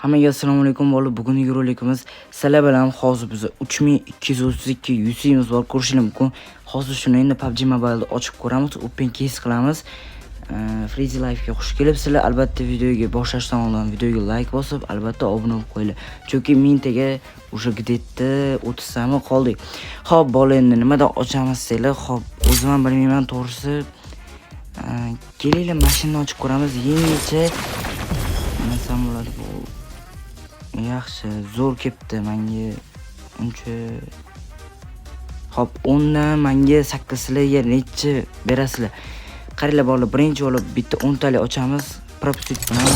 Hammaga assalomu alaykum bolalar. Bugungi rolikimiz sizlar bilan hozir biz 3232 UC'miz bor, ko'rishingiz mumkin. Hozir shuni endi PUBG Mobile'da ochib ko'ramiz, open case qilamiz. Freezy Life'ga xush kelibsizlar. Albatta videoga boshlashdan oldin videoga like bosib, albatta obuna bo'lib qo'yinglar. Chunki mingtaga уже где-то 30 tami qoldik. Xo'p, bola, endi nimadan ochamiz desanglar, xo'p, o'zim ham bilmayman to'g'risi. Kelinglar, mashinani ochib ko'ramiz. Yangicha nima desam bo'ladi bu? Yaxshi, zo'r kelibdi menga uncha. Xo'p, 10 dan menga 8, sizlarga nechi berasizlar? Qaranglar bolalar, birinchi bo'lib bitta 10 talik ochamiz. Пропустить bilan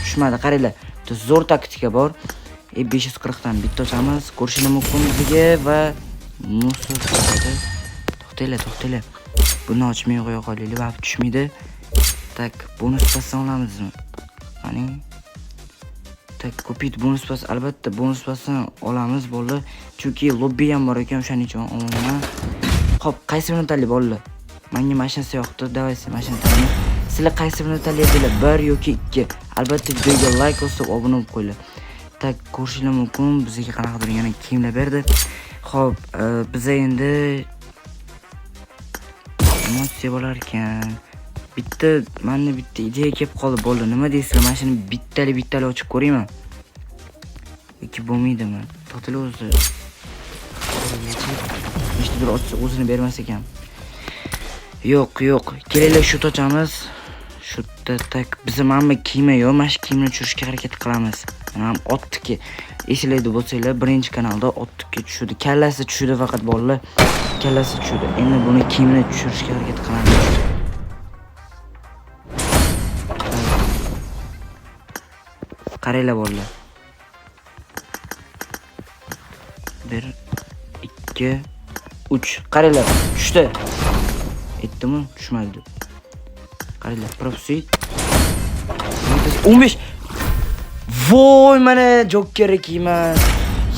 tushmadi. Qaranglar, bitta zo'r taktika bor. 540 dan bitta ochamiz. Ko'rishingiz mumkin bizga va мусор chiqadi. To'xtanglar, to'xtanglar. Buni ochmay qo'ya qolaylik, baribir tushmaydi. Так, bonus passdan olamizmi? Qani? Так, купить bonus pass, albatta bonus passdan olamiz bolalar. Chunki lobby ham bor ekan, o'shaning uchun olaman. Xo'p, qaysi birini tanlay bolalar? Menga mashinasi yoqdi. Давайте mashina tanlaymiz. Sizlar qaysi birini tanlaysizlar? 1 yoki 2? Albatta videoga like bosib, obuna bo'lib qo'yinglar. Так, ko'rishinglar mumkin, bizga qanaqadir yana kiyimlar berdi. Xo'p, biza endi nima desa bo'lar ekan? Bitta menda bitta ideya kelib qoldi bo'ldi. Nima deysizlar? Mana shuni bittali bittali ochib ko'raymi? Yoki bo'lmaydimi? To'xtanglar o'zi. Nechtadir ochsa o'zini bermas ekan. Yo'q, yo'q. Kelinglar, shu ochamiz. Shu yerda, так, biza mana bu kiyimi yo'q, mana shu kiyimni tushirishga harakat qilamiz. Mana otniki. Esinglarda bo'lsanglar, birinchi kanalda otniki tushdi. Kallasi tushdi faqat bolalar. Kallasi tushdi. Endi buni kiyimini tushirishga harakat qilamiz. Qaranglar bolalar. 1 2 3. Qaranglar, tushdi. Aytdimi? Tushmadi deb. Qaranglar, пропустить. 15. Voy, mana Joker kiyimi.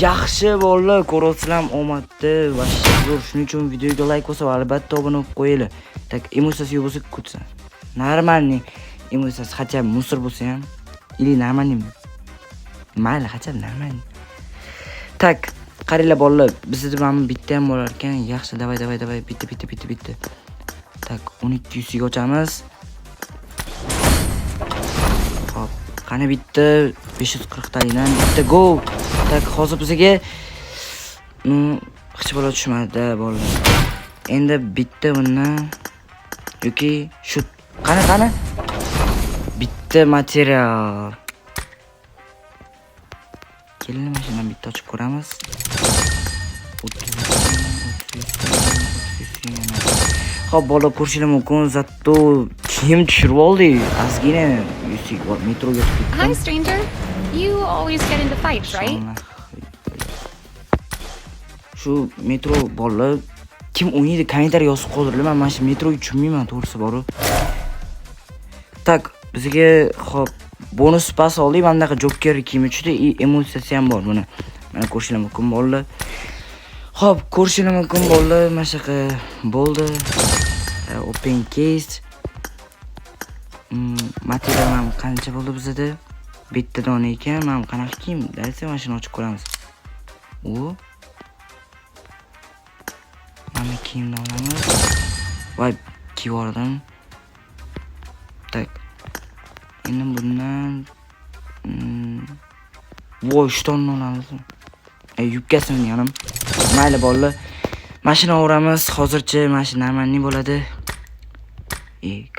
Yaxshi bolalar, ko'ryapsizlarmi omadni, вообще zo'r. Shuning uchun videoga like bosib, albatta obuna bo'lib qo'yinglar. Так, emotsiyasi yo'q bo'lsa kutsa. Нормальный emotsiyasi, хотя бы мусор bo'lsa ham или нормальный. Mayli, хотя бы нормальный. Так, qaranglar bolalar, bizda mana bitta ham bo'lar ekan. Yaxshi, давай, давай, давай, bitta, bitta, bitta, bitta. Так, 12 yuziga ochamiz. Xo'p, qani bitta 540 talikdan bitta go. Так, hozir bizga, ну, hech bola tushmadi bolalar. Endi bitta bundan yoki shu, qani, qani? Bitta material. Kelin, mana shundan bitta ochib ko'ramiz. 30, 30, 30 yana. Xo'p, bola, ko'rishinglar mumkin, зато kiyim tushirib oldik. Ozgina yuzlik bor, metroga chiqib Hi, ketdim. stranger. You always get into fights, right? Shu metro bolalar, kim o'ynaydi, kommentariy yozib qoldiringlar. Men mana shu metroga tushunmayman to'g'risi boru. Так, bizga, xo'p, bonus pass oldik. Mana bunaqa Joker kiyimi tushdi и emotsiyasi ham bor buni. Mana ko'rishinglar mumkin bolalar. Xo'p, ko'rishinglar mumkin bolalar, mana shunaqa bo'ldi. Open case. Material ham qancha bo'ldi bizada? Bitta dona ekan. Mana qanaqa kiyim? Давайте mana shuni ochib ko'ramiz. U mana kiyimni olamiz. Voy, kiyib yubordim. Так. Endi bundan voy, shtonni olamiz. Yubkasini yarim. Mayli bolalar. Mashina o'ramiz. Hozircha mana shu нормальный bo'ladi.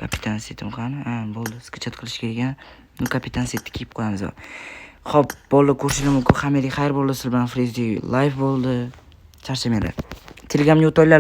Kapitan setim qani? Ha, bo'ldi. Скачать qilish kerak ekan. Ну, kapitan setni kiyib qo'yamiz. Xo'p, bolalar, ko'rishinglar mumkin. Hammaga xayr bo'ldi. Sizlar bilan Freezy Life bo'ldi. Charchamanglar. Telegramga o'taylar.